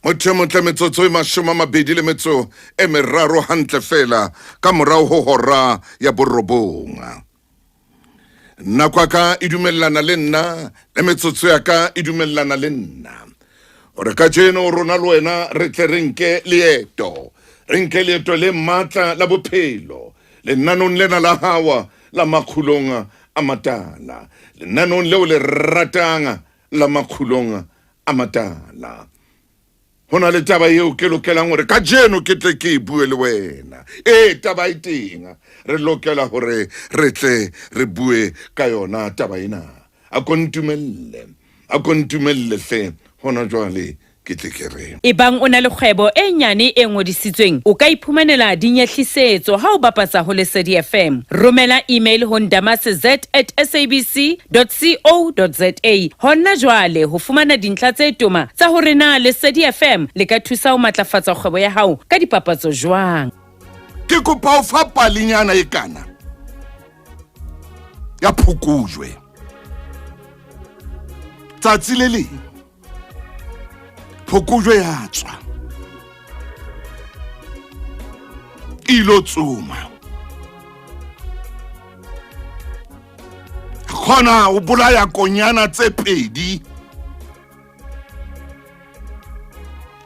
Motho e motle, metsotso e 23 hantle fela ka morao ho hora ya borobong. Nako ya ka e dumellana le nna le metsotso ya ka e dumellana le nna gore kajeno rona le wena re tle re nke leeto, re nke leeto le matla la bophelo lenanong lena la hawa la Makgulong a Matala, lenanong leo le ratang la Makgulong a Matala. Go na le taba yeo ke lokelang gore ka jeno ke tle ke e bue le wena. Ee, taba e teng, re lokela gore re tle re bue ka yona taba ena. A ko ntumelle, a ko ntumelle hle gona jwale ke tle ke re. Ebang o na le kgwebo e nyane e ngodisitsweng, o ka iphumanela dinyehlisetso ha o bapatsa ho Lesedi FM. Romela email ho ndamase at sabc dot co dot za hona jwale ho fumana dintlha tse toma tsa hore na Lesedi FM le ka thusa ho matlafatsa kgwebo ya hao ka dipapatso jwang. Ke kopa o fa palenyana e kana ya phokojwe. Tsatsi le leng phokojwe ya tswa e ilo tsoma, kgona ho bolaya konyana tse pedi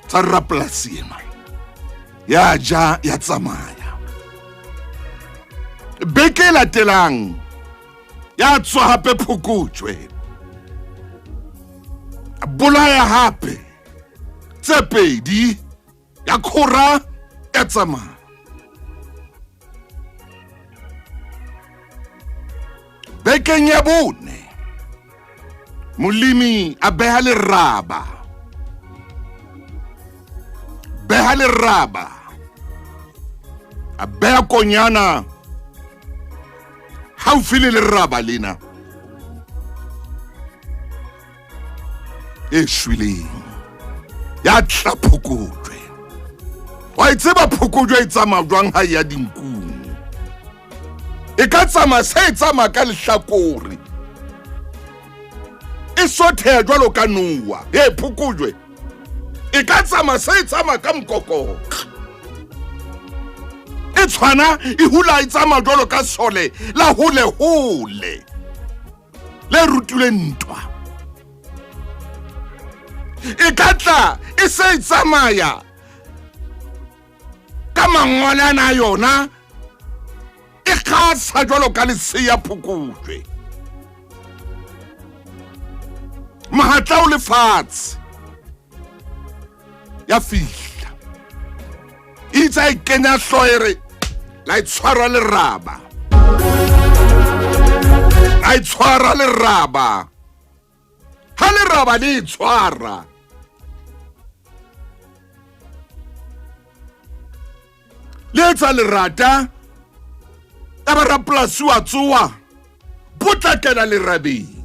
tsa rapolasi ena, ya ja ya tsamaya. Beke e latelang ya tswa hape phokojwe, bolaya hape tse pedi, ya khora ya tsamaya. Bekeng ya bone molemi a beha leraba, beha leraba, a beha konyana haufi le leraba lena e shweleng. Ya tla phokojwe. Wa e tseba phokojwe e tsamaya jwang ha e ya dinkung? E ka tsamaya se e tsamaya ka lehlakore, e sotheha jwalo ka noa. E phokojwe e ka tsamaya se e tsamaya ka mokokotlo, e tshwana e hula, e tsamaya jwalo ka sole la hole hole le rutilwe ntwa. E ka tla e se e tsamaya ka mangwalana a yona, e kgasa jwalo ka lesea phokojwe. Mohatla o lefatshe ya fihla, itse a e kenya hlooho e re la e tshwara leraba, a e tshwara leraba. Ha leraba le e tshwara, le etsa lerata, ya ba rapolasi wa tsoa potlakela lerabeng,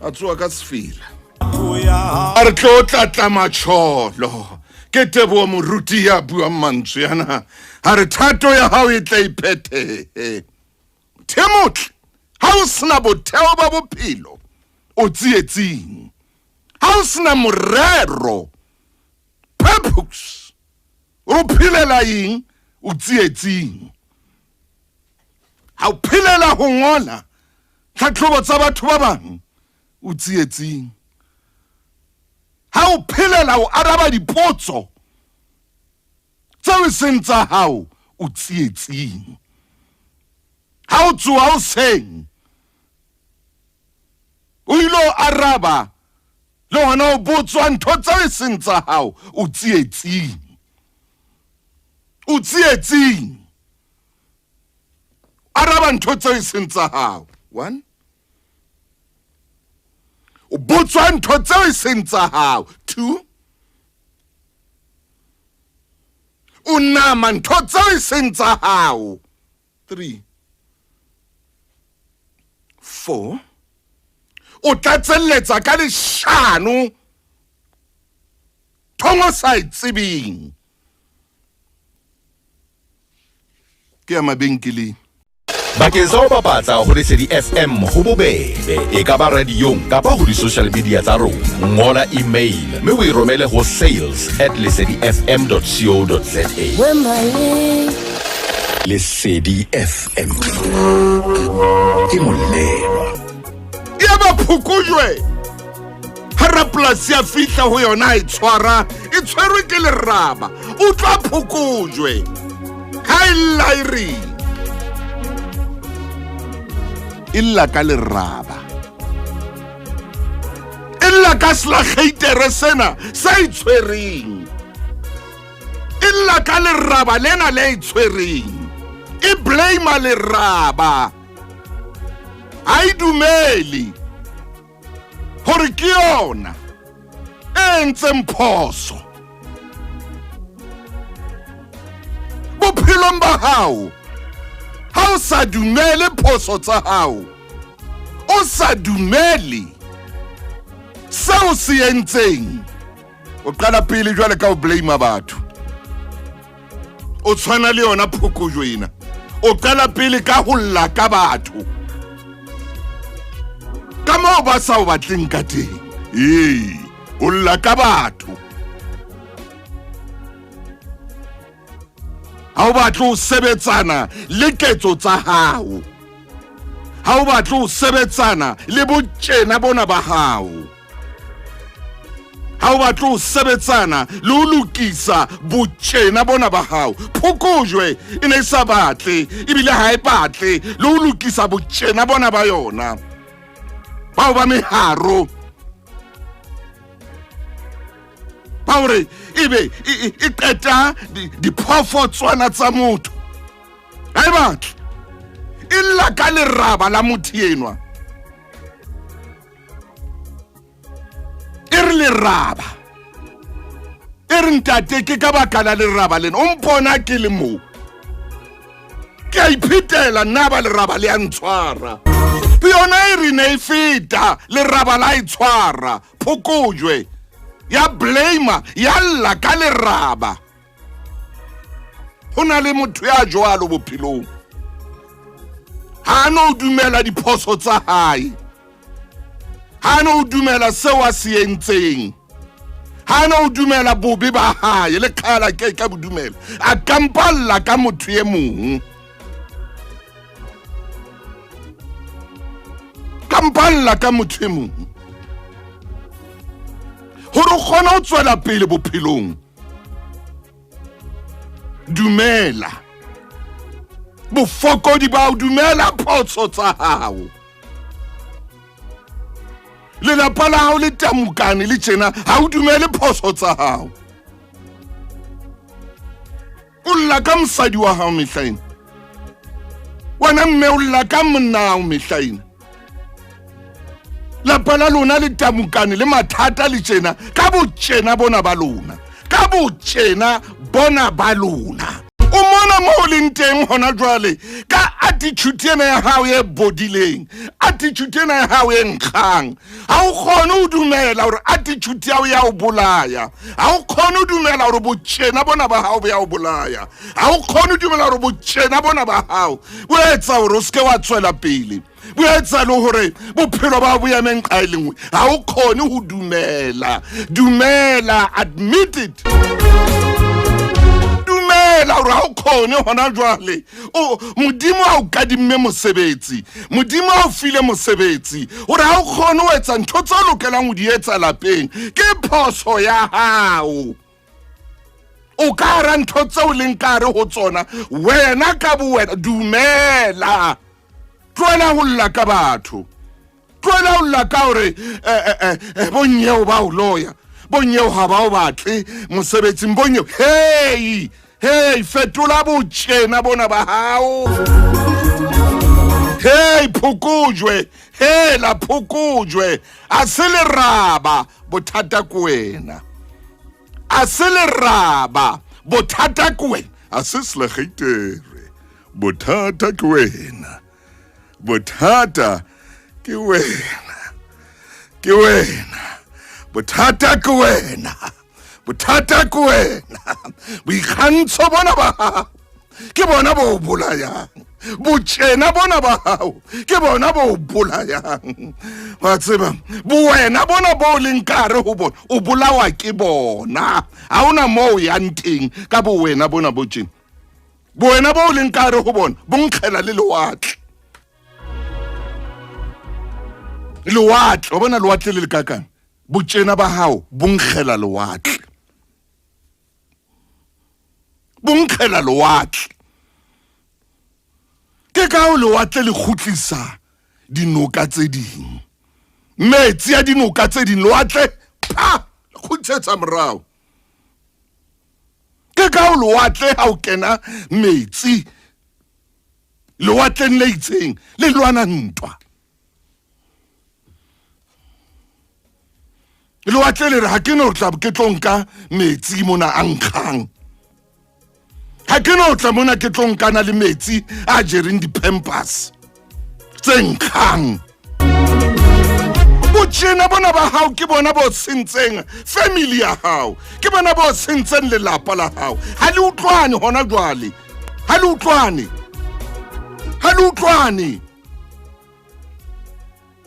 a tsoa ka sefela, a re tlo tlatla matšholo. Ke Teboa moruti ya buang mantswe ana, a re thato ya hao e tla iphethehe. Themotle, ha o sena botheo ba bophelo o tsietsing, ha o sena morero, purpose, o phelela eng, o tsietsing. Ha o phelela ho ngola tlhatlhobo tsa batho ba bang, o tsietsing. Ha o phelela ho araba dipotso tseo e seng tsa hao, o tsietsing. Ha o tsoha hoseng o ilo araba le hona o botswa ntho tseo e seng tsa hao, o tsietsing, o tsietsing. Araba ntho tseo e seng tsa hao, one. O botswa ntho tseo e seng tsa hao, two. O nama ntho tseo e seng tsa hao, 3, 4. O tlatselletsa ka leshano thongo sa e tsebeng, ke ya mabenkeleng. Bakeng sa ho bapatsa ho Lesedi FM ho bobebe, e ka ba radiong kapa ho di-social media tsa rona. Ngola email mme o e romele ho sales at lesedifm.co.za. Lesedi FM ke molelwa. Yaba phokojwe ha rapolasi a fihla ho yona a e tshwara e tshwerwe ke leraba. Utlwa phokojwe ha e lla e reng? E lla ka leraba. E lla ka selakgeitere sena se e tshwereng. E lla ka leraba lena le e tshwereng. E blame leraba. Ha e dumele hore ke yona e entseng phoso. Bophelong ba hao, ha o sa dumele phoso tsa hao, o sa dumele seo se entseng, o qala pele jwale ka ho blame batho. O tshwana le yona phokojo ena. O qala pele ka ho lla ka batho. Ka moo ba sa o batleng ka teng. Ee, o lla ka batho. Ha o batle ho sebetsana le ketso tsa hao. Ha o batle ho sebetsana le botjena bona ba hao. Ha o batle ho sebetsana le ho lokisa botjena bona ba hao. Phokojwe e ne e sa batle ebile ha e batle le ho lokisa botjena bona ba yona. Bao ba meharo ba hore ebe e qeta diphoofotswana tsa motho. Ha e batle. E lla ka leraba la motho enwa. E re leraba. E re ntate ke ka baka la leraba lena. O mpona ke le mo. Ke a iphetela nna ba leraba le a ntshwara. Yona e re ne e feta leraba la e tshwara. Phokojwe ya blame ya lla ka leraba. Ho na le motho ya jwalo bophelong. Ha no dumela diphoso tsa hae. Ha no dumela seo a se entseng. Ha no dumela bobe ba hae le kgala ke ka bodumela. A kampalla ka motho e mong. Kampalla ka motho e mong. Hore o kgone ho tswela pele bophelong. Dumela. Bofokodi ba o dumela phoso tsa hao. Lelapa la hao le tamukane le tjena ha o dumele phoso tsa hao. O lla ka mosadi wa hao mehla ena. Wena mme o lla ka monna hao mehla ena. Lapa la lona le tamukane le mathata le tjena ka botjena bona ba lona. Ka botjena bona ba lona. O mona mo o leng teng hona jwale ka attitude ena ya hao e bodileng, attitude ena ya hao e nkgang. Ha o kgone ho dumela hore attitude ya hao ya o bolaya. Ha o kgone ho dumela hore botjena bona ba hao bo ya o bolaya. Ha o kgone ho dumela hore botjena bona ba hao bo etsa hore o seke wa tswela pele. Bo etsa le hore bophelo ba bo eme nqa e le nngwe. Ha o kgone ho dumela. Dumela, admit it. Dumela hore ha o kgone hona jwale. O Modimo a o kadimme mosebetsi. Modimo a o file mosebetsi. Hore ha o kgone ho etsa ntho tse o lokelang ho di etsa lapeng. Ke phoso ya hao. O ka hara ntho tseo leng ka hare ho tsona. Wena ka bo wena dumela. Tlohela ho lla ka batho. Tlohela ho lla ka hore bonyeo ba o loya. Bonyeo ha ba o batle mosebetsing bonyeo. Hey, hey, fetola botjena bona ba hao. Hey, phokojwe. Hela phokojwe. A se leraba bothata ke wena. A se leraba bothata ke wena. A se selageitere bothata ke wena. Bothata ke wena. Ke wena. Bothata ke wena. Bothata ke wena. Boikgantsho bona ba hao. ke bona bo o bolayang. Botjena bona ba hao ke bona bo o bolayang. Wa tseba, bowena bona bo leng ka hare ho bona, o bolawa ke bona. Ha hona moo o yang teng ka bowena bona bo tjena. Bowena bo leng ka hare ho bona bo nkgela le lewatle. Lewatle, wa bona lewatle le le kakang? Botjena ba hao bo nkgela lewatle. Bo nkgela lewatle. Ke ka ho lewatle le kgutlisa dinoka tse ding. Metsi a dinoka tse ding, lewatle pha, le kgutlisetsa morao. Ke ka ho lewatle ha o kena metsi lewatleng le itseng le lwana ntwa. Lewatle le re ha ke no tla ke tlo nka metsi mona a nkgang. Ha ke no tla mona ke tlo nkana le metsi a jereng di-pampers tse nkgang. Botjena bona ba hao ke bona bo sentseng family ya hao, ke bona bo sentseng lelapa la hao. Ha le utlwane hona jwale, ha le utlwane, ha le utlwane,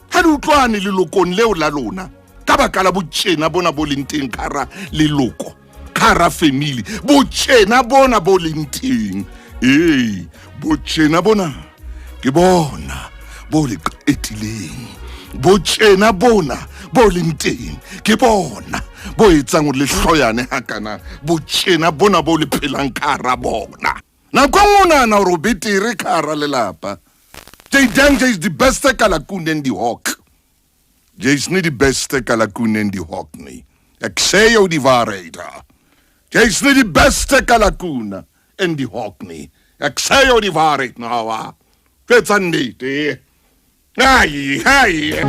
ha le utlwane lelokong leo la lona ka baka la botjena bona bo leng teng ka hara leloko, ka hara family. Botjena bona bo leng teng, ee, botjena bona ke bona bo le qetileng. Botjena bona bo leng teng ke bona bo etsang hore le hloyane hakana. Botjena bona bo le phelang ka hara bona. Nako e nngwe o nahana hore o betere ka hara lelapa. Jy dink jy is die beste kalkoen in die hok. Jy is nie die beste kalkoen in die hok nie. Ek sê jou die waarheid. Jy is nie die beste kalkoen in die hok nie. Ek sê jou die waarheid nou. Ke tsa nnete. Ai, ai.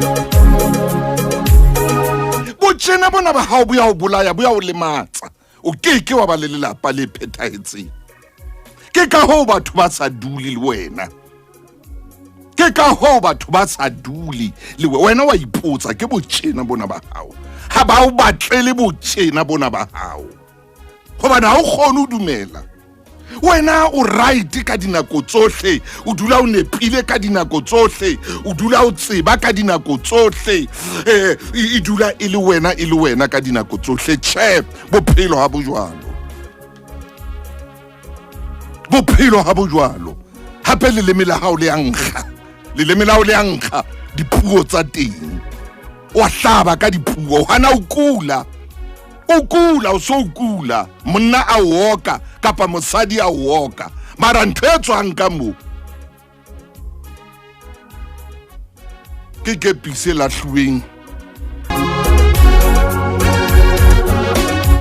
Botjena bona ba hao bo ya o bolaya, bo ya o lematsa. O ke ke wa ba le lelapa le phethahetseng. Ke ka hoo batho ba sa dule le wena. Ke ka hoo batho ba sa dule le wena. Wena wa ipotsa ke botjena bona ba hao. Ha ba o batlele botjena bona ba hao. Hobane ha o kgone ho dumela. Wena o right ka dinako tsohle, o dula o nepile ka dinako tsohle, o dula o tseba ka dinako tsohle, e dula e le wena, e le wena ka dinako tsohle. Tjhe, bophelo ha bo jwalo. Bophelo ha bo jwalo. Hape leleme la hao le a nkga, leleme la hao le a nkga dipuo tsa teng. Wa hlaba ka dipuo, hana o kula. O kula, o so o kula. Monna a o oka kapa mosadi a o oka. Mara ntho e tswang ka moo ke kepisi e lahluweng.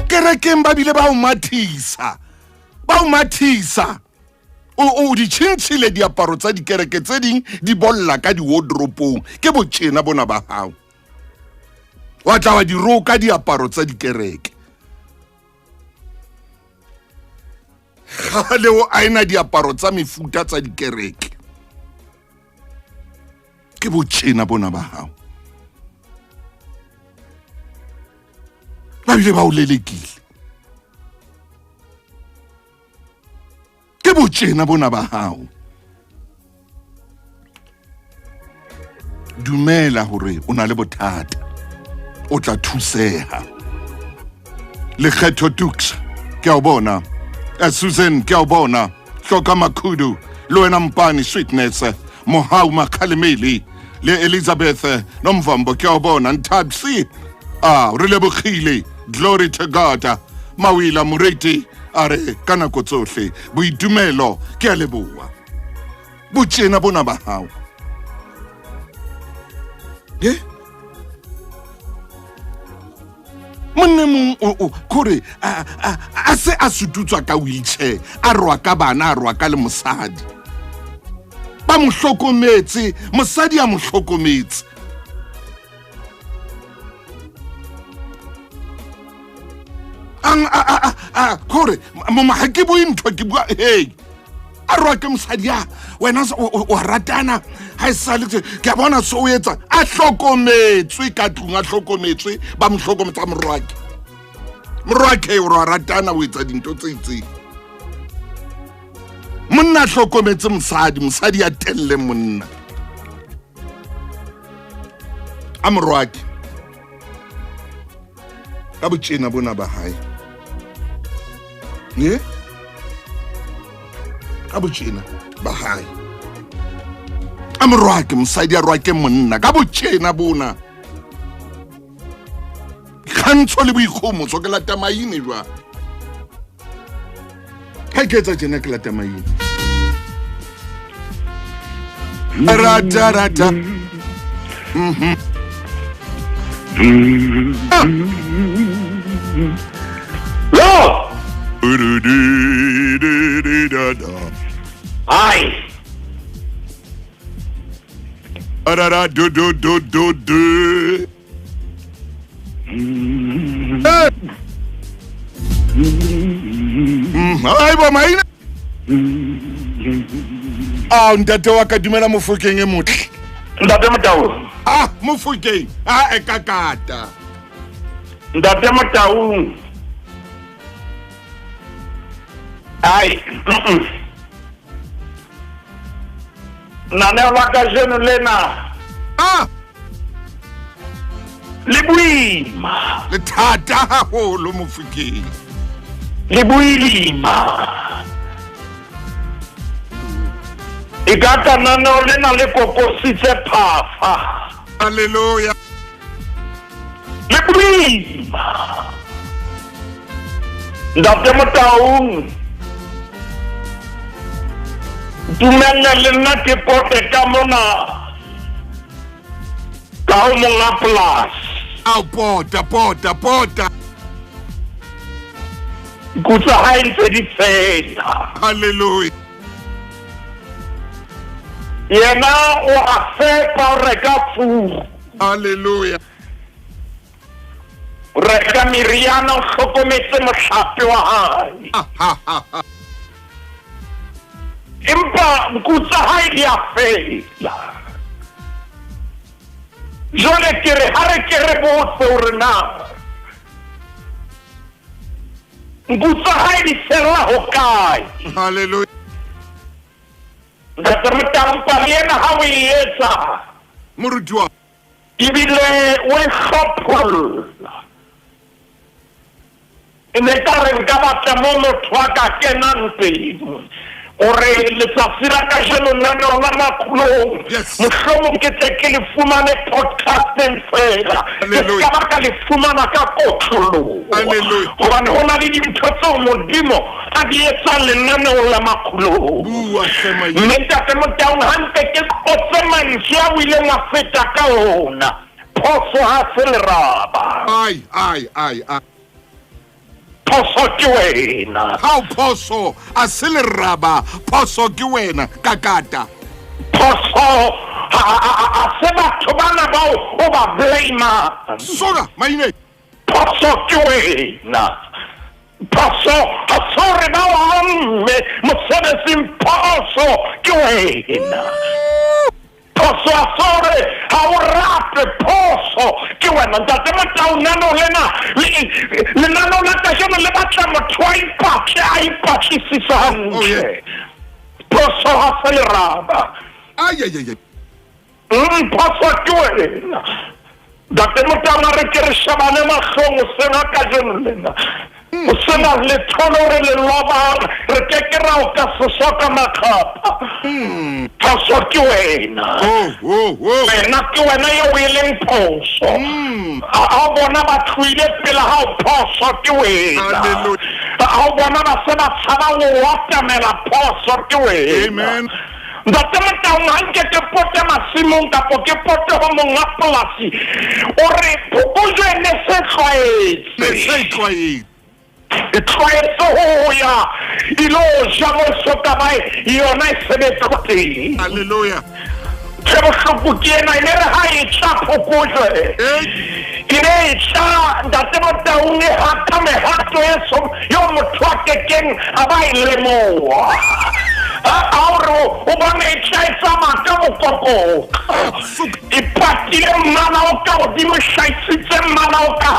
Kerekeng ba bile ba o mathisa, ba o mathisa. O di tjhentjhile diaparo tsa dikereke tse ding di bolla ka di-wardrobe-ong. Ke botjena bona ba hao. Wa tla wa di roka diaparo tsa dikereke. Kgale o aena diaparo tsa mefuta tsa dikereke. Ke botjena bona ba hao. Ba bile ba o lelekile. Ke botjena bona ba hao. Dumela hore o na le bothata, o tla thuseha. Lekgetho Tux, ke a o bona. Susan, ke a o bona. Hloka Makhudu, le wena Mpane Sweetness, Mohau Makgalemele le Elizabeth Nomvambo, ke a o bona. Nthabsi, re lebogile. Glory to God. Mawila Moreti a re ka nako tsohle boitumelo ke a leboha. Botjena bona ba hao. Monna mong o kore a se a sututswa ka wheelchair, a roa ka bana, a roa ka le mosadi. Ba mo hlokometse, mosadi a mo hlokometse. Ang a kore mama ha ke bue ntho, ke bua hey. A roa ke mosadi ya wena o ratana ha e sale ke a bona se o etsa. A hlokometswe ka tlung, a hlokometswe, ba mo hlokometsa morwake. Morwake o re wa ratana, o etsa dintho tse itseng. Monna a hlokometse mosadi, mosadi a telle monna. A morwake ka botjena bona ba hae. Ne? Ka botjena ba hae. A morwake, mosadi a rwake monna ka botjena bona. Kgantsho le boikgomoso ke lata maine jwang. Ha ke etsa tjena ke lata maine. Rata rata. Lo! Ai! Arara do do do do do. Ai bo maina. Ah, ntate wa ka dumela Mofokeng e motle. Ntate Motau. Ah, Mofokeng, ah e kakata. Ntate Motau. Ai. Naneo la kajeno lena. Ah. Le boima. Le thata haholo Mofokeng. Le boima. E ka kananeo lena le kokositse phafa. Hallelujah. Le boima. Ntate Motaung. Dumelle le nna ke pote ka mona ka ho monga polasi. Ao pota pota pota. Nku tsa hae ntse di fela. Hallelujah. Yena o a fepa o reka furu. Hallelujah. O reka meriana o hlokometse mohlape wa hae. Empa nku tsa hae di a fela. Jwale ke re ha re ke re botse hore na nku tsa hae di fella hokae. Hallelujah. Ntate Motampa le yena ha o e etsa. Moruti wa. Ebile o e hlopholla. E ne ka re nka batla mo motho a ka kenang teng gore letsatsi la kajeno lenaneo la Makhulong mohlomong ke tle ke le fumane podcasteng fela, ke ska ba ka le fumana ka kotloloho, gobane ho na le dintho tseo Modimo a di etsang lenaneong la Makhulong. Mme Ntate Motaung, hantle ke qotse mantswe a o ileng wa feta ka ona, phoso ha se leraba. Ai, ai, ai, ai. Phoso ke wena. Hao phoso a se leraba, phoso ke wena, kakata. Phoso ha se batho bana bao o ba blame-ang. Soka maine. Phoso ke wena. Phoso ha se hore ba o amme mosebetsing, phoso ke wena. Phoso ha se hore ha o rate, phoso ke wena. Ntate Motau, lenaneo lena lenaneo la kajeno le batla motho a ipatle, a ipatlisise hantle. Phoso ha se leraba. Phoso ke wena. Ntate Motau, a re ke re shebane mahlong hoseng ha kajeno lena. Ho sena letho leo re le lobang, re ke ke ra o ka seswa ka makgapha. Phoso ke wena. Wena ke wena eo e leng phoso. Ha o bona ba tlohile pela hao, phoso ke wena. Ha o bona ba se ba tshaba ho o atamela, phoso ke wena. Ntate Motaung, ha nke ke pote masimong kapo ke pote ho monga polasi, o re phokojwe ne se tlwaetse. E tlwaetse ho ya ilo ja mo e so ka ba yona e sebetsa teng. Hallelujah. Ntho e bohloko ke ena, e ne re ha e tla phokojwe, e ne e tla Ntate Motaung e hata mehato e so eo motho a kekeng a ba e lemoha. A o re o bone e tla e tsamaya ka mokokotlo. E patile mmala o ka godimo, e hlahisitse mmala o ka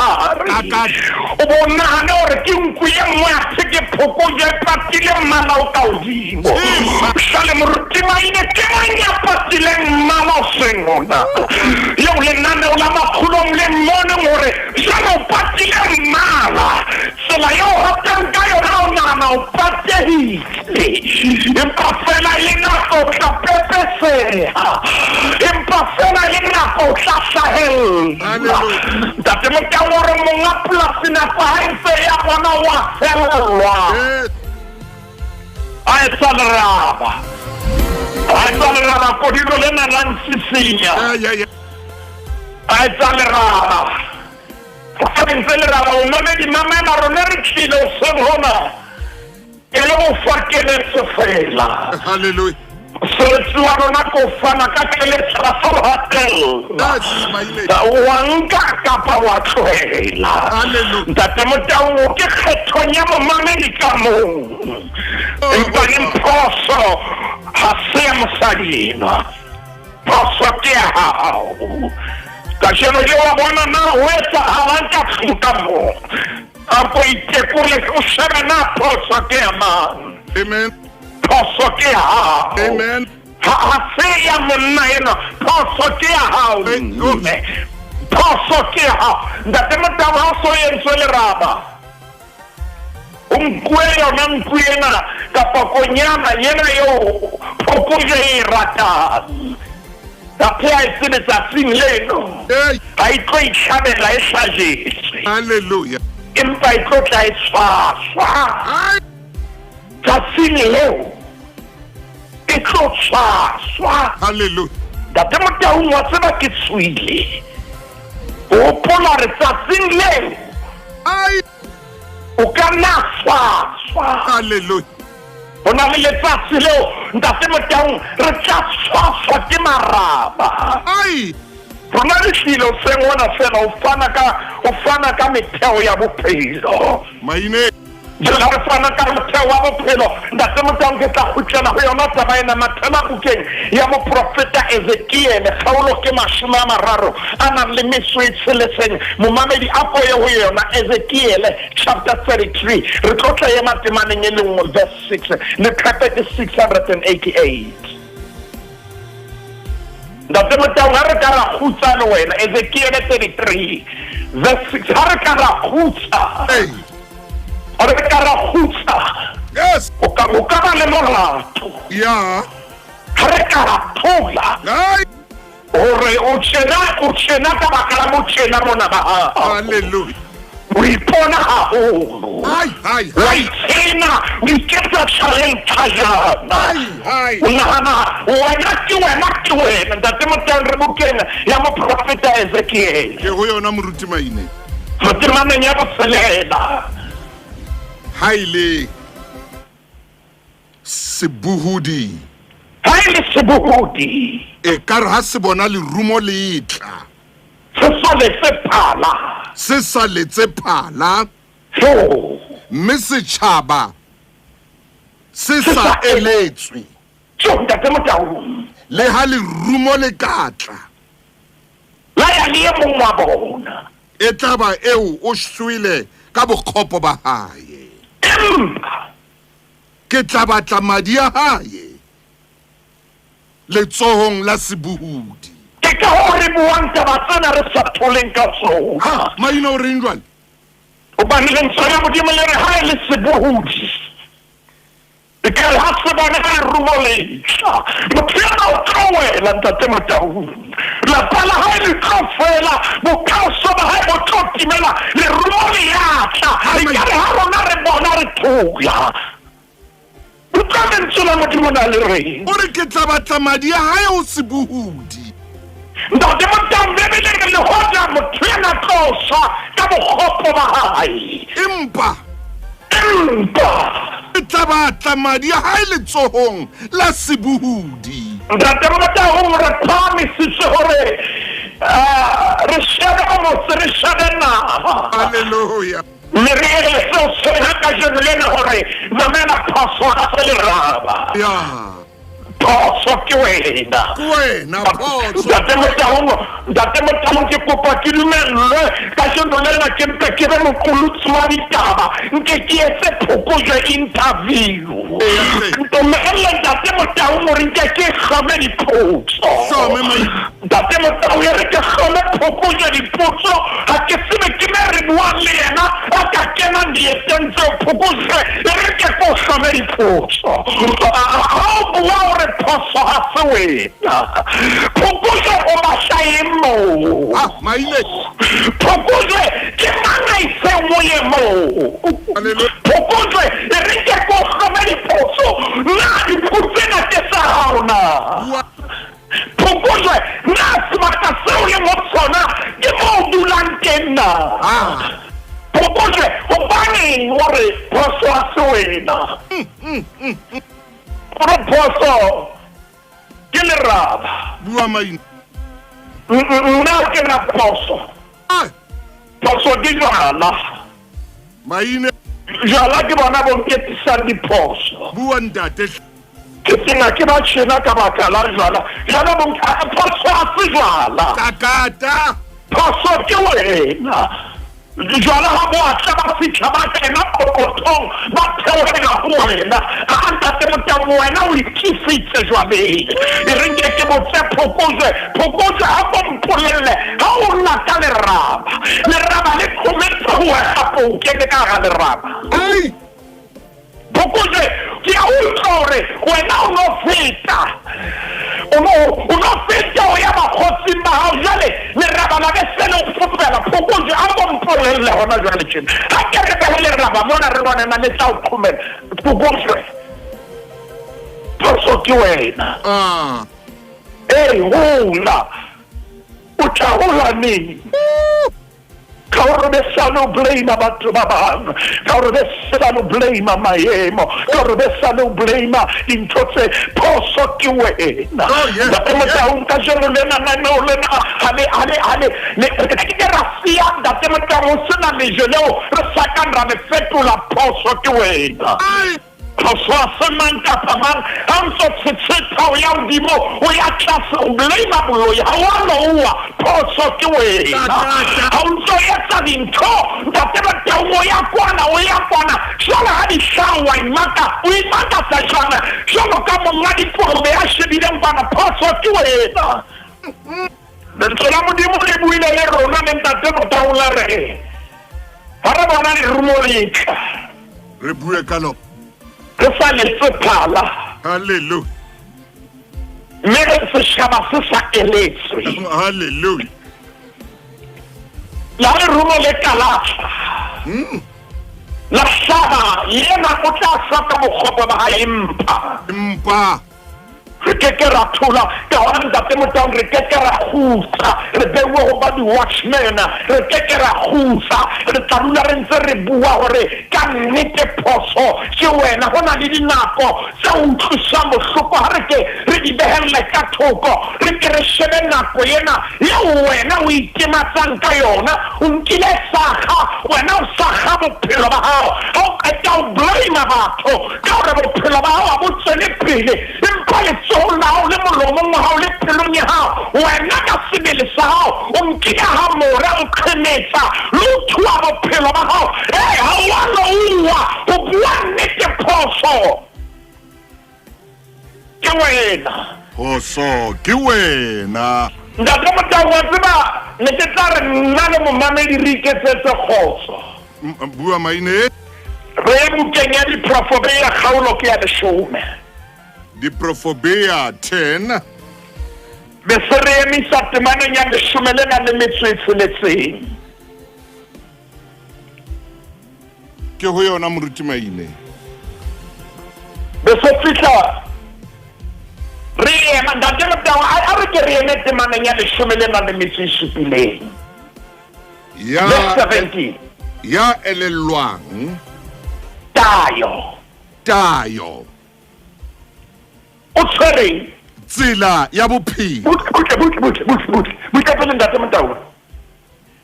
gare. O bo o nagane gore ke nku ye nngwe athe ke phokoje e patile mmala o ka godimo. Jwale moruti Maine ke mang ya patileng mmala o seng ona? Yeo lenaneo la Makgolong le mmoneng gore jwale o patile mmala. Tsela ye o ratang ka yona o nagana o pategile. Empa fela e le nako o tla pepeseha. Empa fela e le nako o tla hlahella. Ntate Motau o re monga polasi nako ha e ntse e ya bona o a fellwa. A etsa leraba. A etsa leraba kodilo lena la nsisinya. A etsa leraba. Ha le ntse leraba o mamedi mamela rona re tlile hoseng hona. E le go fa keletso fela. Hallelujah. Mosebetsi wa rona ke ho fana ka keletso ga se ho hatella. Wa nka kapa wa tlohela. Ntate Motaung ke kgethong ya momamedi ka mong. Empa le phoso ha se ya mosadi enwa. Phoso ke ya hao. Kajeno le wa bona na ho etsahalang ka tlung ka moo. A ko itekole o shebe na phoso ke ya mang. Amen. Phoso ke ya hao. Amen. Ha se ya monna enwa, phoso ke ya hao mme. Phoso ke ya hao. Ntate Motau ha o so entswe leraba. O nkuwe yona nku ena kapa konyana ena eo phokojwe e e ratang. Athe ha e tsebe tsatsing leno ha e tlo itlhabela e hlajetswe. Hallelujah. Empa e tlo tla e tshwaswa. Tsatsing leo e tlo tshwaswa. Hallelujah. Ntate Motaung wa tseba ke tswile. Hopola re tsatsing leo o ka nna tshwaswa. Hallelujah. Ho na le letsatsi leo Ntate Motaung re tla tshwaswa ke maraba. Rona re tlile hoseng hona fela ho fana ka ho fana ka metheo ya bophelo. Maine. Jwale ha re fana ka motheo wa bophelo, Ntate Motaung ke tla kgutlela ho yona taba ena mathela bukeng ya moprofeta Ezekiele kgaolo ke 30 a nang le metso e tsheletseng. Momamedi a ko ye ho yona Ezekiele chapter 33. Re tlo tla ema temaneng e le nngwe verse 6 leqepe ke 688. Ntate Motaung ha re ka ra kgutsa le wena Ezekiele 33 verse 6 ha re ka ra kgutsa ha re ka ra kgutsa Yes. o ka o ka ba le molato Yeah. ha re ka ra thola Ai. hore o tjena o tjena ka baka la botjena bona ba hao. Hallelujah. O ipona haholo. Ai, ai, Wa ai. itshena, o iketsa tjhaleng thajana. Ai, ai. O nahana wena ke wena ke wena. Ntate Motaung re bukeng ya moprofeta Ezekiel. Ke ho yona moruti Maine. Re temaneng ya botshelela. Ha e le sebohodi. Ha e le sebohodi. Ekare ha se bona lerumo le tla. Se sa letse phala. Se sa letse phala. Jo. Mme setjhaba se sa eletswe. Jo, Ntate Motaung. Le ha lerumo le ka tla. La ya le e mong wa bona. E tla ba eo o shwele ka bokgopo ba hae. Empa. Ke tla batla madi a hae letsohong la sebohodi. Ke ka hoo re buang taba tsena re sa tholeng ka tsona. Ha, Maina o reng jwale? Hobane Lentswe la Modimo le re ha e le sebohodi, e ka re ha se bona lerumo le tla, motho ena o tlo wela, Ntate Motaung. Lapa la hae le tlo fela, bokamoso ba hae bo tlo timela, lerumo le ya tla. E ka re ha rona re bona re thola. Utlwa lentswe la Modimo na le reng. O re ke tla batla madi a hae ho sebohodi. Ntate Motaung, Bibele e re le hoja motho ena tlo shwa ka bokgopo ba hae. Empa. Empa. Ke tla batla madi a hae letsohong la sebohodi. Ntate Motaung, re phahamisitswe hore re shebe motse, re shebe naha. Hallelujah. Mme re eletse ho tshwena kajeno lena hore mamela phoso ha se leraba. Ya. Phoso ke wena. Ke wena phoso. Ntate Motaung, Ntate Motaung ke kopa ke dumellwe kajeno lena ke mpe ke be moqolotsi wa ditaba nke ke etse phokojwe interview. Ntumelle Ntate Motaung hore nke ke hlome dipotso. Hlome mai. Ntate Motau e re ke hlome phokojwe dipotso ga ke tsebe ke me re buang le yena a ka kenang dieteng tseo phokojwe e re ke ko hlome dipotso ga o bua gore phoso ga se wena phokojwe o batla eng moo Ah, maile. phokojwe ke mang a iseng o ye moo Hallelujah. phokojwe e re ke ko hlome dipotso na dipotso tsena ke tsa gago na Bua. Phokojwe, na sebaka seo leng ho sona ke mo o dulang teng na? Ah. Phokojwe, hobaneng o re phoso ha se wena? Gore phoso ke leraba. Bua maina. Nna ke na phoso. Ah. Phoso ke jwala. Maine. Jwala ke bona bo nketsisang diphoso. Bua ntate. Ke tena ke ba tjena ka baka la jwala. Jwala bo phoso ha se jwala. Takata. Phoso ke wena. Jwala ha bo atla ba fitlha ba kena pokothong ba theohela ho wena. Ha ntate Motau wena o ikisitse jwaleng. E re nke ke botse phokojwe, phokojwe ha ko mpolelle ha o lata leraba. Leraba le qhometse ho wena hape o kene ka hara leraba. Ai. Phokojwe ke a utlwa hore wena o no feta. O no feta o ya bakgotsing ba hao jwale leraba la be se le o fofela. Phokojwe a ko mpolelle hona jwale tjena. Ha ke re behe leraba mona re bone na le tla o qhomela. Phokojwe phoso ke wena. Ah. Ee, hola. O tla hola neng? Ka gore be sa lo blame batho ba bang, ka gore be sa lo blame maemo, ka gore be sa lo blame dintho tse phoso ke wena. Oh, yes, Ntate Motaung kajeno lena naneo lena ha le ha le ha le le re ke ke ra siya Ntate Motaung ho sena lejwe leo re sa kang ra le fetola phoso ke wena. Ai. Phoso ha se mang kapa mang ha o ntso tshetshepha o ya hodimo o ya tlase o blame boloi ha wa lowa phoso ke wena. Ha o ntso etsa dintho Ntate Motaung o ya kwana o ya kwana jwale ha di hlaha wa imaka o imakatsa jwang jwalo ka monga dikolobe ya shebileng kwana phoso ke wena. Lentswe la Modimo le buile le rona le Ntate Motaung la re ha re bona lerumo le tla Re bue ka lona. Re sa letse phala. Hallelujah. Mme re setjhaba se sa eletswe. Hallelujah. La lerumo le ka la tla. La hlaba yena o tla hloka bokgopo ba hae empa. Empa. Re ke ke ra thola ka hona Ntate Motaung re ke ke ra kgutla re beuwe ho ba di-watchmen re ke ke ra kgutla re tla dula re ntse re bua hore ka nnete phoso ke wena ho na le dinako tse utlwisang bohloko ha re ke re di behelle ka thoko re ke re shebe nako ena eo wena o itematsang ka yona o nkile sakga wena o sakga bophelo ba hao ha o qeta o blame batho ka hore bophelo ba hao ha bo tswele pele empa letsohong la hao le molomong wa hao le pelong ya hao wena ka sebele sa hao o nkile ha mora o qhemetsa le o thua bophelo ba hao ee ha wa louwa ho bua nnete phoso ke wena. Phoso ke wena. Ntate Motau wa tseba ne ke tla re nna le momamedi re iketsetse kgotso. Bua maine. Re ye bukeng ya Diprofobea kgaolo ke ya 10. Diprofobea 10. Be se re emisa temaneng ya 10 le nang le metso e 6. Ke ho yona moruti Maine. Be se fihla re ema Ntate Motau a re ke re eme temaneng ya 10 le nang le metso e 7. Ya Verse 17. Ya elellwang tayo. Tayo. O tshwereng tsela ya bophelo. Butle butle butle butle butle. Butle pele Ntate Motau.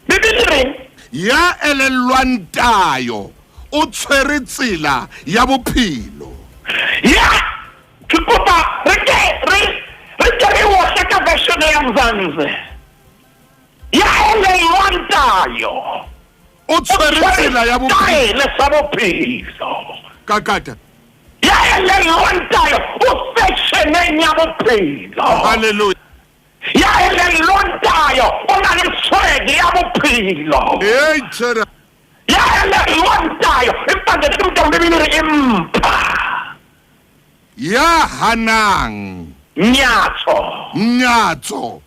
Bibele reng? Ya elellwang tayo o tshwere tsela ya bophelo. Ya ke kopa re ke re re ke re ohle ka version ya Mzansi. Ya elellwang tayo o tshwere tsela ya bophelo. Taele sa bophelo. Kakata. Ya elellwang tayo o fashioneng ya bophelo. Hallelujah. Ya elellwang tayo o na le swag ya bophelo. Hey, tshwere. Ya elellwang tayo empa ntate Motaung Bibele e re empa. Ya hanang Nyatso. Nyatso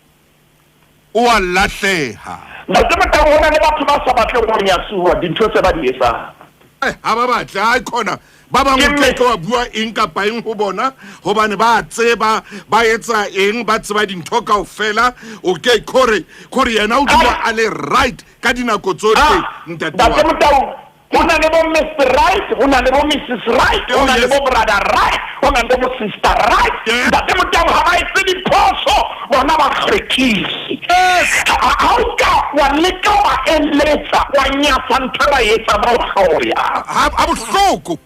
o a lahleha. Ntate Motaung, ho na le batho ba sa batleng ho nyatsuwa dintho tse ba di etsang. Ha ba batle, hai khona. Ba bang o ke ke wa bua eng kapa eng ho bona, hobane ba tseba, ba etsa eng, ba tseba dintho kaofela. O ke khore, khore yena o dula a le right ka dinako tsohle, ntate wa. Ntate Motaung, ho na le bo Mister Right, ho na le bo Missus Right, ho na le bo Brother Right, ho na le bo Sister Right. Ntate Motaung, ha ba etse diphoso, bona ba hlwekile. Ha o ka wa leka wa eletsa, wa nyatsa ntho e ba e etsang, ba o hloya. Ha bohloko.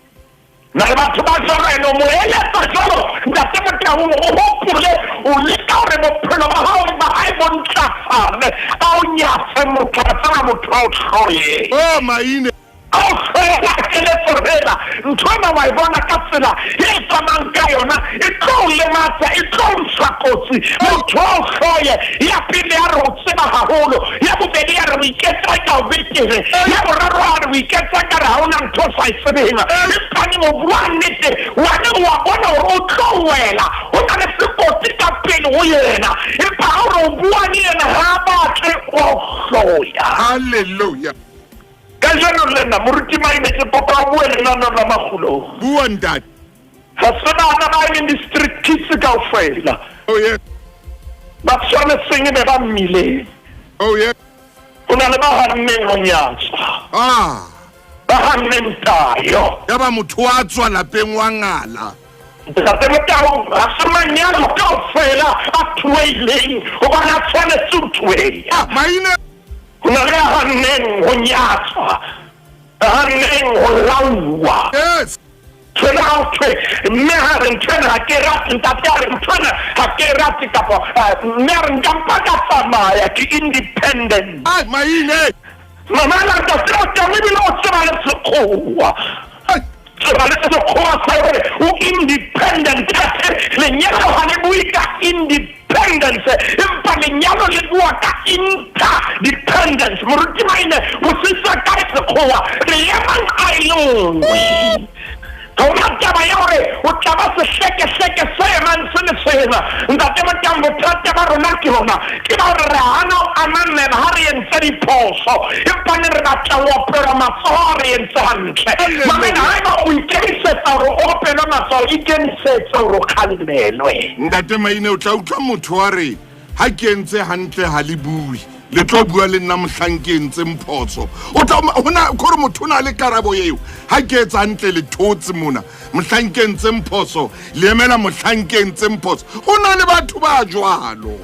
Na le batho ba jwalo, ene o mo eletsa jwalo, ntate Motaung, o hopole, o leka hore bophelo ba hao le ba hae bo ntlafale, a o nyatse motho, a tseba motho a o hloye. Oh, maine. A o hloela keletso fela, ntho ena wa e bona ka tsela e tsamayang ka yona, e tlo o lematsa, e tlo o ntsha kotsi, motho a o hloye. Ya pele ya re o tseba haholo, ya bobedi ya re o iketsa ka o betere, ya boraro ya re o iketsa ka re ha ona ntho o sa e tsebeng. Empaneng o bua nnete, wane wa bona hore o tlo wela, ho na le sekoti ka pele ho yena, empa ha o re o bua le yena ha a batle, wa o hloya. Hallelujah. Kajeno lena moruti Maine ke kopa o bue lenaneo la makgulong. Bua ntate. Ha se bana ba leng di-street kids kaofela. Oh yes. Ba tshwanetseng e be ba mmileng. Oh yes. Ho na le ba hanneng ho nyatswa. Ba hanneng tayo. Ya ba motho wa tswa lapeng wa ngala. Ntate Motaung, ha se manyalo kaofela a thueileng hobane a tshwanetse ho thueya. Maine. Ho na le a hanneng ho nyatswa, a hanneng ho lauwa. Yes. Tsena ha ho thwe mme ha re ntho ena ha ke rate, ntate a re ntho ena ha ke rate, kapa mme a re nka mpa ka tsamaya, ke independent. Ai, maine. Mamela ntate Motaung, ebile o tseba le sekgowa. Tseba le sekgowa sa hore o independent. Lenyalo ha le bue ka independence, empa lenyalo le bua ka interdependence. Moruti Maine, bosisa kae sekgowa? Re emang a e le nngwe. Ha hona taba ya hore o tla ba sehlekehleke se emang se le sena. Ntate Motaung, bothata ba rona ke hona, ke ba hore re hana ho ananela ha re entse diphoso, empa ne re batla ho opelwa matsoho ha re entse hantle. Mamela, haeba o ikemisetsa hore o opelwe matsoho, ikemisetse hore o kgalemelwe. Ntate Maine, o tla utlwa motho wa re ha ke entse hantle ha le bue, le tlo bua le nna mohlang ke entseng phoso. O tla hona khore motho o na le karabo eo, ha ke etsa hantle le thotse mona, mohlang ke entseng phoso le emela mohlang ke entseng phoso. Ho na le batho ba jwalo.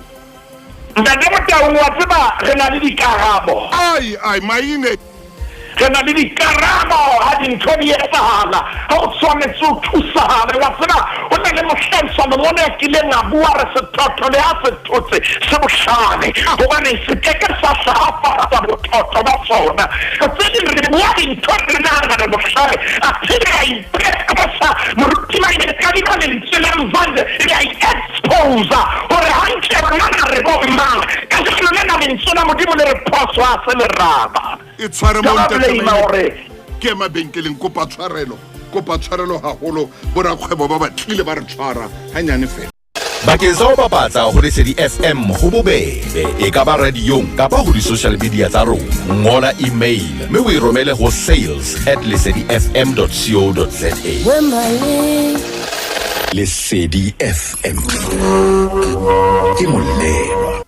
Ntate Motaung, wa tseba re na le dikarabo. Ai, ai, Maine. Re na le dikarabo ha dintho di etsahala, ha o tshwanetse ho thusahale. Wa tseba ho na le mohlang Solomone a kileng a bua re sethotho le ha sethotse se bohlale, hobane se ke ke sa hlahafatsa bothotho ba sona. Tse ding re bua dintho re nahana re bohlale, athe re a ipekosa. Moruti Maine, ka dima lentswe la Mzansi, re a i-expose hore hantle rona na re bo mang. Kajeno lena lentswe la Modimo le re phoso ha se leraba. E tshware mo Ka ba ntate blame Maine. hore Ke mabenkeleng, kopa tshwarelo, kopa tshwarelo haholo. Borakgwebo ba batlile ba re tshwara hanyane fela. Bakeng sa ho bapatsa ho Lesedi FM ho bobebe, e ka ba radiong kapa ho di-social media tsa rona. Ngola email mme o e romele ho sales at lesedi f m dot co dot za. Lesedi FM ke molelwa.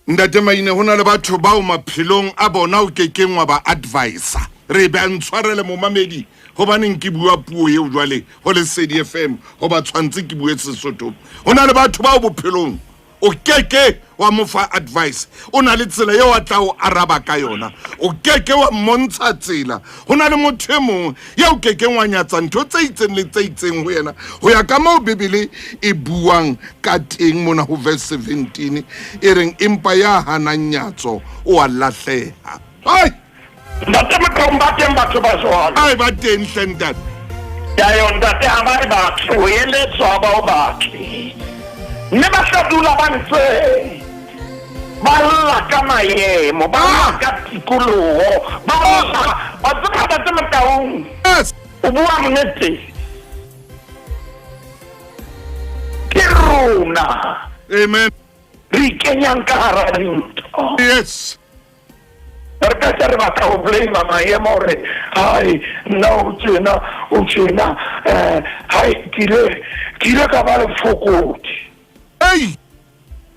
Ntate Maine, ho na le batho bao maphelong a bona o kekeng wa ba advisor. Re be a ntshwarele momamedi, hobaneng ke bua puo eo jwale ho Lesedi FM, ho ba tshwantse ke bue Sesotho. Ho na le batho bao bophelong O keke wa mo fa advice, o na le tsela eo a tla o araba ka yona. O keke wa mmontsha tsela. Ho na le motho e mong ya o kekeng wa nyatsa ntho tse itseng le tse itseng ho yena ho ya ka moo Bibele e buang ka teng mona ho verse 17 e reng empa ya hanang nyatso o a lahleha. Ai! Ntate Motaung ba teng batho ba jwalo. Ai ba teng hle ntate. Tayo ntate ha ba e batle ho eletswa ha ba o batle. Mme ba tla dula ba ntse ba lla ka maemo, ba lla ah. ka tikoloho, ba lla. Wa tseba ntate Motaung. Yes. O bua nnete. Ke rona. Amen. Re ikenyang ka hara dintho. Yes. Re ka tla re batla go blame maemo gore hai nna o tjena o tjena um hai ke ile ka ba lefokodi. Ei!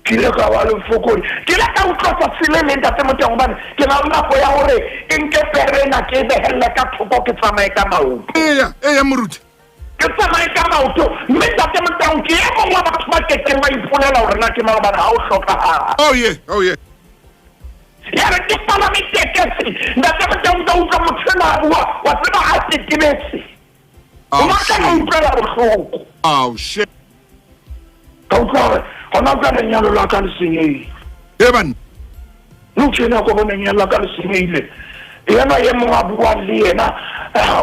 Ke ile ka ba lefokodi. Ke ile ka utlwa tsatsi le leng ntate Moteng gobane ke na le nako ya gore e nke pere ena ke e behelele ka thoko ke tsamaye ka maoto. Eya, eya moruti. Ke tsamaye ka maoto mme ntate Moteng ke e mongwe wa batho ba kekeng ba ipolela gore na ke mang gobane ga o hlokagala. Oh yeah, oh yeah. Ya re ke palame tekesi ntate Moteng ka utlwa motho enwa a bua wa tseba a tetebetse. O batla ka utlwela bohloko. Oh shit. Ka utlwa gore gona jwale lenyalo la ka le senyehile. E banna. Nou tjena ko bone lenyalo la ka le senyehile. Yena ye mongwe a buang le yena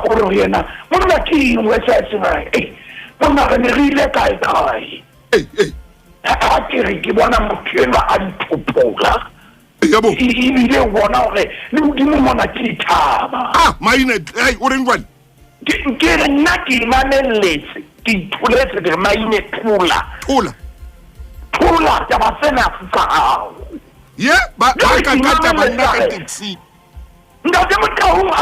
o re ho yena monna ke eng o etsahetseng a re ei monna re ne re ile kae kae. Ha ke re ke bona motho enwa a diphopola ebile o bona gore le godimo mona ke dithaba. Ah maine ei o reng jwale? Ke re nna ke imamelletse ke itholetse ke re maine thola. Thola. Thola taba tsena se tsa hao. Ye ba ka ka taba nna ka taxi. Ntate Motaung a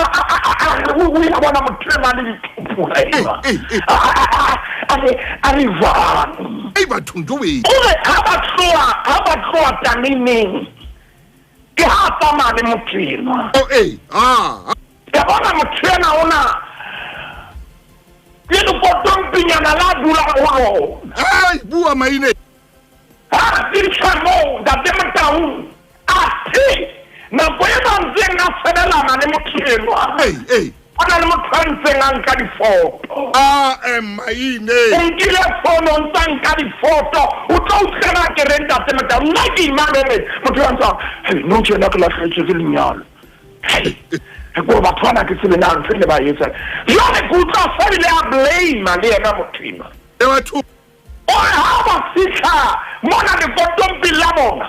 re o ile a bona motho enwa le dithophola enwa. A re jwang? Ei bathong jowe. O re ha ba tloha ha ba tloha taneneng ke ha a tsamaya le motho enwa. Oh ee ah. Ke bona motho enwa o na le lekotompinyana la dulang ho lona. Ei bua maine. Ha a fihla moo Ntate Motaung athe nako e ba ntseng a sebelana le motho enwa ho na le motho a ntseng a nka difoto. Ae maine. O nkile fono o ntsa nka difoto o tlo utlwela ke reng Ntate Motaung nna ke imamelletse motho a ntsa hei nou tjena ke lahlehetswe ke lenyalo. Hei ke gore batho bana ke tsebe na ntho e ne ba etsa jwale ke utlwa sa bile a blame le yena motho enwa. E batho. O re ha ba fihla mona lekotomping la bona,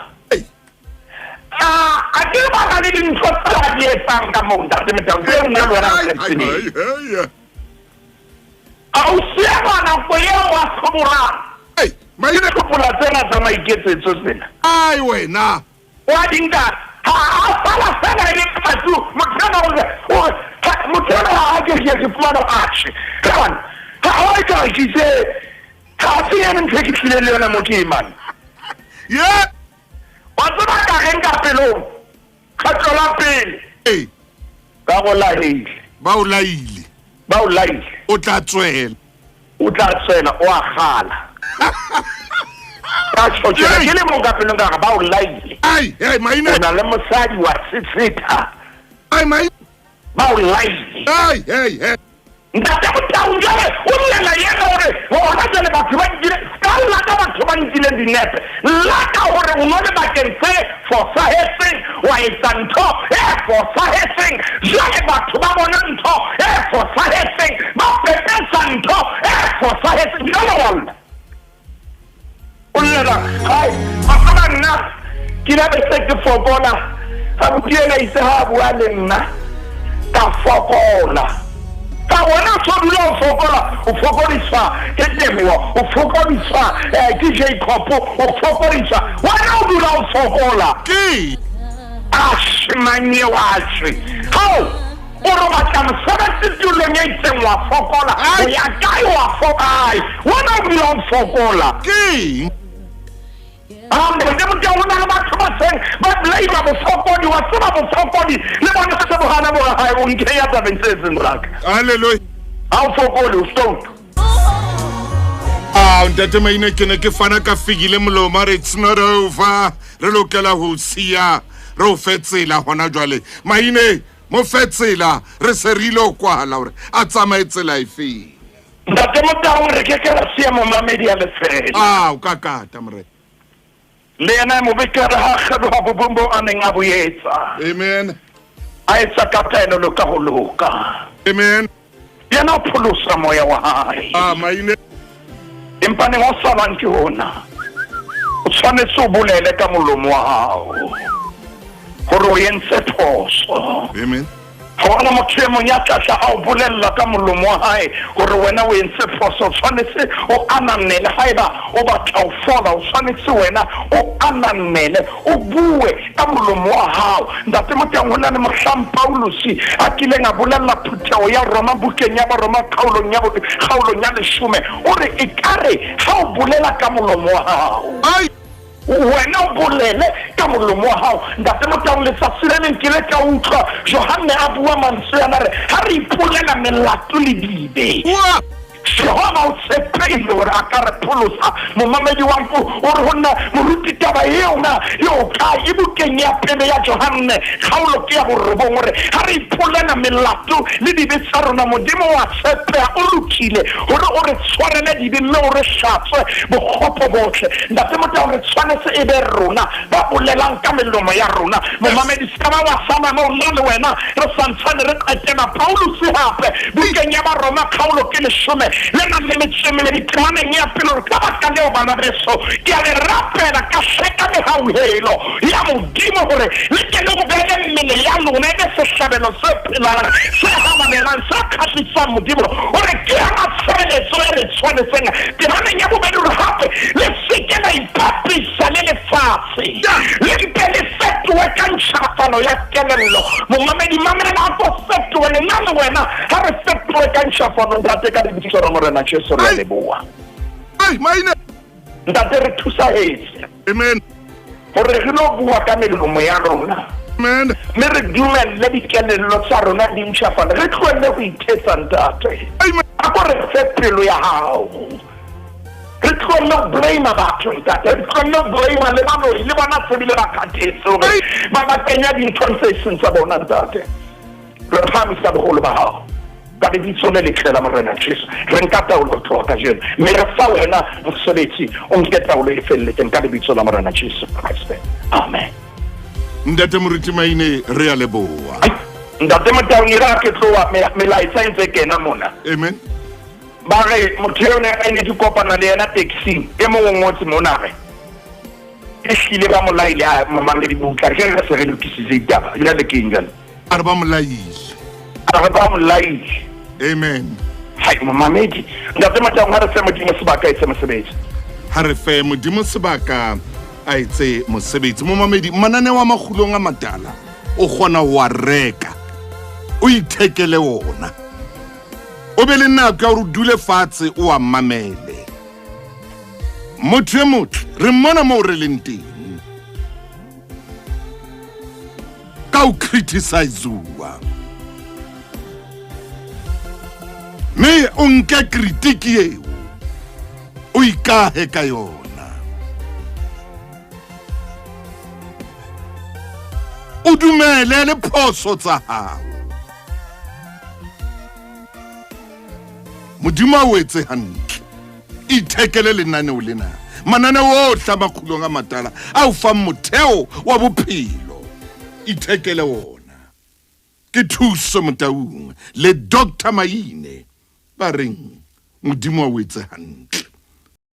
a ke ba na le dintho tse ba di etsang ka moo ntate Motau, tse nna le wena re sa di tsebeng. A o siama nako eo wa hlobolang. Ke dihlopola tsena tsa maiketsetso tsena. Ai wena. Wa di nka ha a sala fela e le matsu motho ena o re o re motho ena ha ke ke fumana atjhe. Ka bana ha o e ka ke itse ga se yone ntho e ke tlileng le yone mo ke emane. Yeah. Wa tseba ka reng ka pelong? Kgetlo la pele. Ee. Ba go laile. Ba o laile. Ba o laile. O tla tswela. O tla tswela o a kgala. Ka tjho tjena ke le mong ka pelong ka re ba o laile. Ai, hey, maine. O na le mosadi wa setshetha. Ai, maine. Ba o laile. Ai, hey, hey. Ntate Motaung jwale o llela yena hore hona jwale batho ba nkile ka lla ka batho ba nkileng dinepe lla ka hore o no le bakeng se fosahetseng wa etsa ntho e fosahetseng jwale batho ba bona ntho e fosahetseng ba pepesa ntho e fosahetseng jwale wa lla. O llela hae wa tseba nna ke ile be se ke fokola abuti ena itse ha a bua le nna ka fokola ka wena o so dula o fokola o fokodiswa ke Teboho o fokodiswa ke Jacob o fokodiswa wena o dula o fokola Ke Ashe manye wa ashe hao o re batla mosebetsi tulong e itseng wa fokola o ya kae wa fokae wena o dula o fokola Ke Ntate Motaung ho na le batho ba seng ba blame bofokodi wa tseba bofokodi le bona se bo hana bo hae o nkeya tabeng tse seng tsaka. Hallelujah. Ha o fokole o stout. Ah, ntate Maine ke ne ke fana ka figile molomo a re it's not over re lokela ho siya re o fe tsela hona jwale Maine mo fe tsela re se re ile ho kwala hore a tsamaye tsela efeng Ntate Motaung re ke ke ra siya momamedi a le fela. Ah, o ka kata morena. Le yena e mobe ke re ha kgeloha bobong bo a neng a bo etsa. Amen. A etsa ka taelo le ka ho loka. Amen. Yena o pholosa moya wa hae. Ah, maine. Empa neng o salang ke hona. O tshwanetse o bolele ka molomo wa hao hore o entse phoso. Amen. Ha hona motho e mong ya tla tla a o bolella ka molomo wa hae hore wena o entse phoso. O tshwanetse o ananele haeba o batla ho fola, o tshwanetse wena o ananele, o bue ka molomo wa hao. Ntate Moteng, ho na le mohlang Pauluse a kileng a bolella phutheho ya Roma bukeng ya Baroma kgaolong ya kgaolong ya leshome, o re ekare ha o bolela ka molomo wa hao. Ai! Wena o bolele ka molomo wa hao. Ntate Motaung, letsatsi le leng ke ile ka utlwa Johanne a bua mantswe ana, a re, Ha re ipolela melato le dibe, Ua! Jehova o tshepehile hore a ka re pholosa. Momamedi wa ka o re ho nna, Moruti, taba eo na e o kae? E bukeng ya pele ya Johanne, kgaolo ke ya borobong. O re, Ha re ipolela melato le dibe tsa rona, Modimo wa tshepeha, o lokile hore o re tshwarele dibe mme o re hlatswe bokgopo bohle. Ntate Motao, re tshwanetse e be rona ba bolelang ka melomo ya rona. Momamedi, se ka ba wa sala moo, nna le wena re sa ntshane re qetela. Pauluse hape, bukeng ya Baroma, kgaolo ke leshome le nang le metso e mmedi, temaneng ya pele, o re, Ka baka leo, bana beso, ke a le rapela ka hle ka mehauhelo ya Modimo hore le ke le beele mmele ya lona e be sehlabelo se phelang, se halalelang, se kgahlisang Modimo. O re ke yona tshebeletso e re tshwanetseng. Temaneng ya bobedi o re hape, le se ke la ipapisa le lefatshe, le mpe le fetohe ka ntjhafalo ya kelello. Momamedi, mamela, a ko fetohe le nna le wena, ha re fetohe ka ntjhafalo. Ntate, ka lebitso la Morena Jesu re a leboha. Ntate, re thusahetse. Amen. Hore re lo bua ka melomo ya rona. Amen. Mme re dumelle dikelello tsa rona di ntjhafale. Re tlohelle ho ithetsa, Ntate. Amen. A ko re fe pelo ya hao. Re tlohelle ho blame batho, Ntate. Re tlohelle ho blame le baloi, le bona se bile ba kgathetse hore ba ba kenya dinthong tse seng tsa bona, Ntate. Re phahamisa boholo ba hao ka lebitso le letle la Morena Jesu. Re nka taolo ho tloha kajeno, mme re fa wena mosebetsi, o nke taolo e felletseng ka lebitso la Morena Jesu Kreste. Amen. Ntate Moruti Maine, re a leboha. Ntate Motaung, e re ha ke tloha, melaetsa e ntse e kena mona. Amen. Ba re motho eo ne re ne ke kopana le yena taxing, e mong o ngotse mona re ehlile ba molaile a momamedi butla ke re se re lokisitse ditaba jwale ke eng jwale? A re ba molaile. A re ba molaile. Amen. Hai momamedi, Ntate Motaung, ha re fe Modimo sebaka a etse mosebetsi. Ha re fe Modimo sebaka a etse mosebetsi. Momamedi, mananeo a makgulong a matala o kgona ho a reka, o ithekele ona. O be le nako ya hore o dule fatshe o a mamele. Motho e motle re mmona moo re leng teng. Ka ho criticizewa. Mme o nke kritiki eo o ikahe ka yona. O dumele le phoso tsa hao. Modimo a o etse hantle. Ithekele lenaneo lena. Mananeo ohle a makgulong a matala a o fang motheo wa bophelo. Ithekele wona. Ke Thuso Motaung le Doctor Maine ba reng Modimo a o etse hantle.